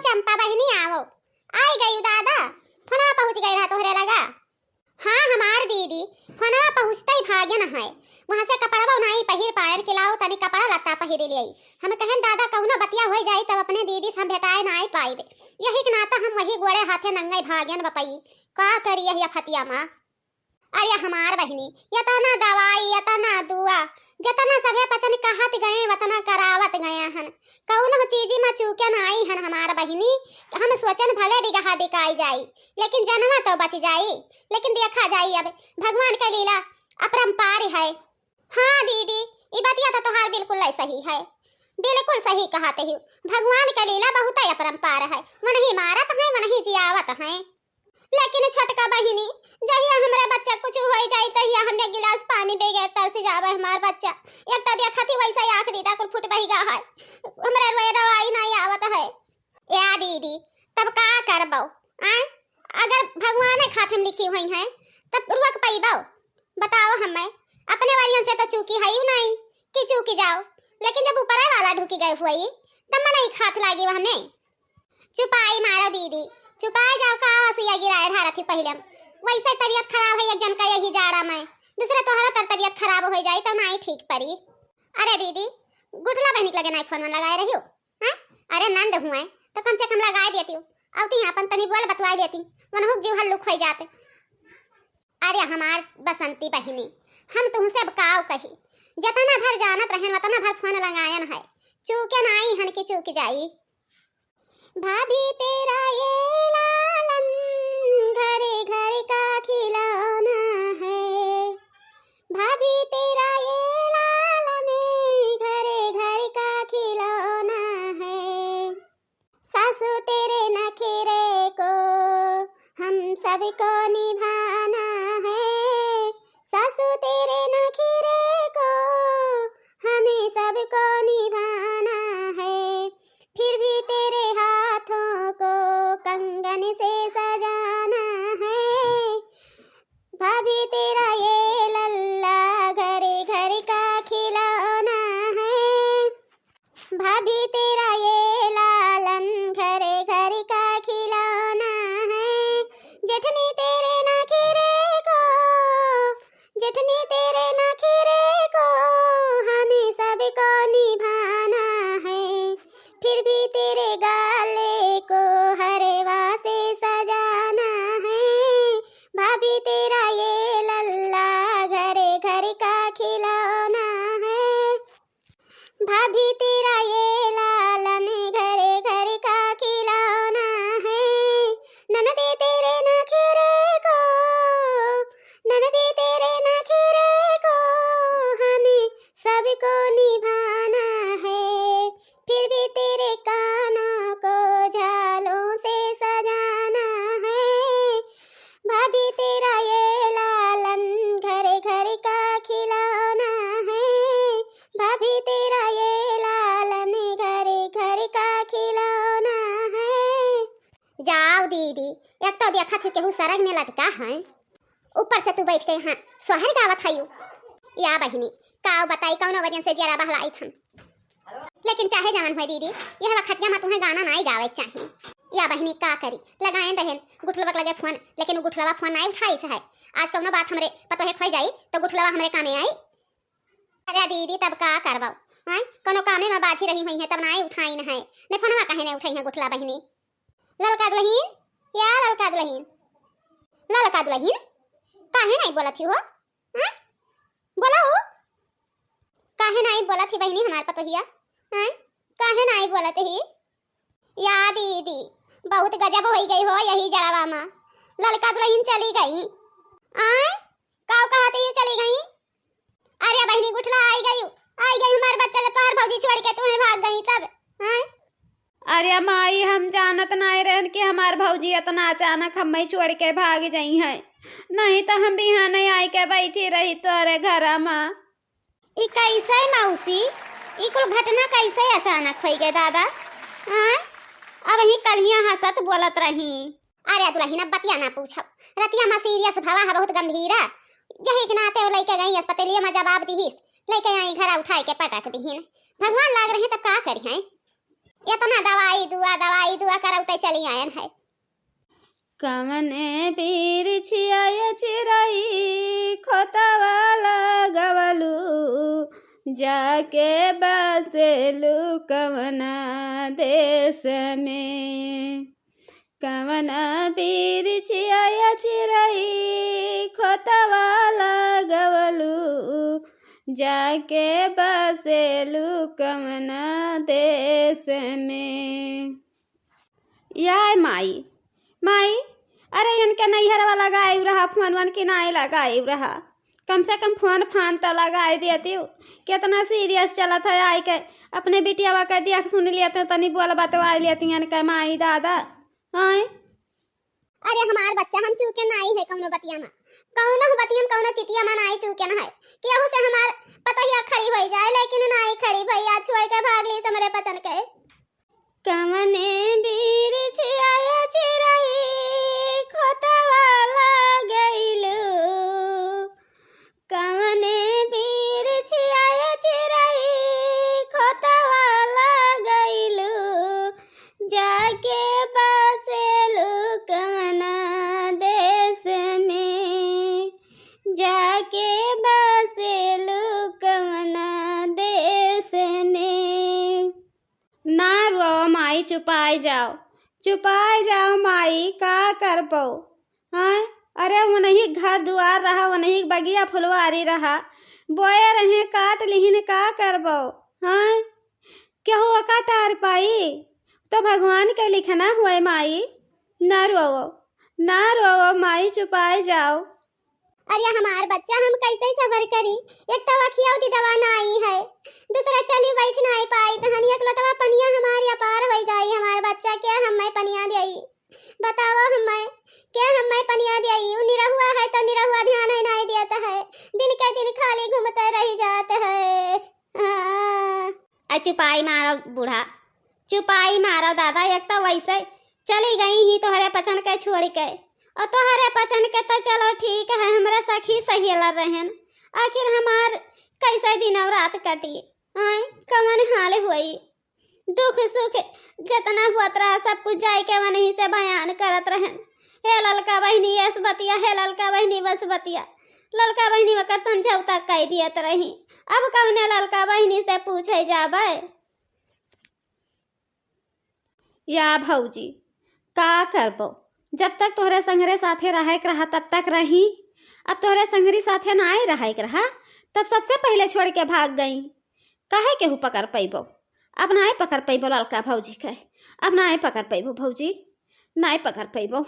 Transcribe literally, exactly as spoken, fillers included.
चंपा बहिनी आवो, आई गई दादा, फोनवा पहुँच गए रहा तोहरे लगा। हाँ हमार दीदी, फोनवा पहुँचते ही भाग्यन है, वहाँ से कपड़वा नाई पहिर पायन के लाओ तनी कपड़ा लत्ता पहिर लियाई। हम कहन दादा कौनो बतिया हो जाई तब अपने दीदी से हम भेटाए नाई पाइबे, यही के नाता हम वही गोड़े हाथे नंगे भाग्यन बपई। का करी यही अफतिया माँ। अरे हमार बहिनी, यतना दवाई, यतना दुआ, जतना सभे पचन कहत गए, वतना करावत गए हन। कौनो चीजी में चूके ना आई हन हमार बहिनी। हम सोचन भले बिगहा बिकाई जाई, लेकिन जनवा तो बच जाई। लेकिन देखा जाई अब, भगवान के लीला अपरंपार है। हाँ दीदी, ई बतिया तो तोहार बिल्कुल सही है, बिल्कुल सही कहत ही। भगवान के लीला बहुत अपरंपार है, वनही मारत हैं, वनही जियावत हैं। लेकिन छोटका बहिनी, जहिया हमरा बच्चा कुछ होइ जाई, तहिया हम एक गिलास पानी बगैर तरस जावे हमार बच्चा। एक तो देखत ही वैसा आँख दीदा कुल फुट बहिगा है, हमरा रोए रवाई नहीं आवत है। या दीदी, तब का करबो? आय, अगर भगवान खातिर लिखी हुई हैं, तब रोक पइबो? बताओ हमें, अपने वरियन से तो चूकी है ही नहीं कि चूकी जाओ, लेकिन जब ऊपर वाला ढुकी गए हुई, तब मन ही खात लागी वह में। चुपाई मारो दीदी, चुपाई जाओ, का सुइया गिराए ढारत ही पहिले। वैसे तबीयत खराब है एक जन का यही जाड़ा में, दूसरा तोहरा तर तबीयत खराब हो जाई तो नाई ठीक परी। अरे दीदी, गुठला बहिनी के लगे नाई फोन लगाए रही हो, हैं? अरे नंद हुए तो कम से कम लगाए देती हो, अउती अपन तनी बोल बतवाई लेती, वनहुक जीव हल्लुक हो जाते। अरे हमार बसंती बहिनी, हम तुमसे अब काव कही, जतना भर जानत रहन वतना भर फोन लगायन है, चूके नाई हन की चूक जाई। भाभी तेरा ये लालन घर घर का खिलौना है, भाभी तेरा ये लालन घर घर का खिलौना है, सासू तेरे नखरे को हम सबको निभाना है, सासू तेरे नखरे को हमें सबको निभाना है, फिर भी तेरे हाथों को कंगन से सजाना है। भाभी तेरा ये लल्ला घर घर का खिलौना है, भाभी तेरा ये लालन घर घर का खिलौना है, जेठनी तेरे नखरे को, जेठनी तेरे नखरे को हमें सबको निभाना है, फिर भी तेरे गाले को हरवा से सजाना है, भाभी तेरा ये लल्ला घर घर का खिलौना है, भाभी तेरा ये लालन घर घर का खिलौना है, ननदे तेरे नखरे को, ननदे तेरे नखरे को हमें सबको निभाना है, फिर भी तेरे कानों को झालों से सजाना है, भाभी तेरा ये लालन घर घर का खिलौना है, भाभी तेरा ये लालन घर घर का खिलौना है। जाओ दीदी, एक तो देखत ही केहू सरग में लटका है, ऊपर से तू बैठ के यहाँ सोहर गावत हयू। या बहिनी, काव बताई कौनो वजन से जियरा बहलाइत हम। लेकिन चाहे जवन होए दीदी, यह वखतिया में तुहें गाना नाई गावे के चाही। या बहिनी का करी, लगाएन रहेन गुठलवा के लगे फोन, लेकिन उ गुठलवा फोन नाई उठाइस है। आज कौनो बात हमरे पतोहे खोई जाई तो गुठलवा हमरे कामे आई। अरे दीदी तब का करबो, हैं? कौनो कामे में बाझी रही हुई है तब नाई उठाइन है, ने फोनवा काहे नाई उठाई है गुठला बहिनी। ललका दुलहिन, या ललका दुलहिन, ललका दुलहिन, काहे नाई बोलत ही हो? हैं? बोला हो, काहे नाई बोलत ही बहिनी हमार पतोहिया? हैं? काहे नाई बोलत ही? या दीदी, बहुत गजब होई गई हो यही जड़वा मा। ललका दुलहिन चली गई। आय? काव कहत ही चली गई? अरे बहिनी गुठला आई गई, आई गई हमार बच्चा जब तोहर भौजी छोड़ के तुम्हें भाग गई तब। हैं? अरे माई, हम जानत नाई रहन कि हमार भौजी इतना अचानक हमें छोड़ के भाग जाई हैं, नहीं तो हम बिहाने आई के बैठी रही तोरे घरा मा। ई कैसे मौसी, ई कुल घटना कैसे अचानक होई गए दादा? आय, अब ही कलियां हंसत बोलत रही। अरे दुलहिन अब बतिया ना पूछब, रतिया मा सीरियस भवा है बहुत गंभीरा, यही के नाते वो लइके गई अस्पतालिया मा जवाब दिहिस, लइके आई घरा उठाई के पटक दिहिन। भगवान लाग रहे तब का करी हैं? इतना दवाई दुआ, दवाई दुआ करा चली आयन है। कवने बिरिछिया ए चिरई खोतवा लगवलू, जाके बसेलू कवना देश में। कवना बिरिछिया ए चिरई खोतवा लगवलू, जाके बसेलू कवना देश में। याय माई, माई, अरे इनके नैहर वाला लगाए रहा, फोन वन के नाई लगाए रहा, कम से कम फोन फान तो लगाए देती। कितना सीरियस चलत है, आई के अपने बिटियावा के देख सुन लेते, तनी बोल बतवा लेती इनके माई दादा। आए। अरे हमार बच्चा, हम चूके नाई है कौनो बतिया में, कौनो बतिया में, कौनो चितिया में नाई चूके न है। केहू से हमार पतहिया खड़ी होई जाए, लेकिन नाई खड़ी भैया, छोड़ के भाग ली हमरे बचन के। कवने बिरिछिया ए चिरई खोतवा लगइलू, कवने बिरिछिया ए चिरई खोतवा लगइलू, जाके बसेलू कवना देश में, जाके बसेलू कवना देश में। ना रोवा माई, चुपाई जाओ, चुपाई जाओ माई, का करबो? हाँ, अरे वनही घर दुआर रहा, वनही बगिया फुलवारी रहा, बोए रहे काट लिहिन, का करबो? हाँ, केहू ओका टार पाई? तो भगवान के लिखना हुए माई, ना रोवो, ना रोवो माई, चुपाई जाओ। अरे हमार बच्चा, हम कैसे सबर करी? एक तो अखिया दिदवा नाई है, दूसरा चली बैठ नाई पाई, तहन एक लोटवा पनिया हमारी अपार होई जाई। हमार बच्चा के हम्मे पनिया देई? बताओ हम्मे, के हम्मे पनिया देई? उ निरहुआ है तो निरहुआ ध्यान है नाई देत है, दिन के दिन खाली घूमते रही जात है। हाँ। आ चुपाई मारो बूढ़ा, चुपाई मारो दादा, एक तो वैसे चली गई ही तोहरे पचन के छोड़ के, और तोहरे पचन के तो चलो ठीक है, हमरा सखी सहेलर रहन, आखिर हमार कैसे दिन और रात कटी? आय, कवन हाल होई? दुख सुख जितना हुअत रहा, सब कुछ जाई के वनही से बयान करत रहन, "हे ललका बहिनी, एस बतिया, हे ललका बहिनी, बस बतिया।" ललका बहिनी ओकर समझौता कई दियत रही। अब कवने ललका बहिनी से पूछे जाबे? या भौजी, का करबो? जब तक तोहरे संघरे साथे रहे के रहा, तब तक रही। अब तोहरे संघरी साथे नाई रहे के रहा, तब सबसे पहिले छोड़ के भाग गई। काहे केहू पकड़ पइबो? अब नाई पकड़ पइबो ललका भौजी के, अब नाई पकड़ पइबो भौजी, नाई पकड़ पइबो।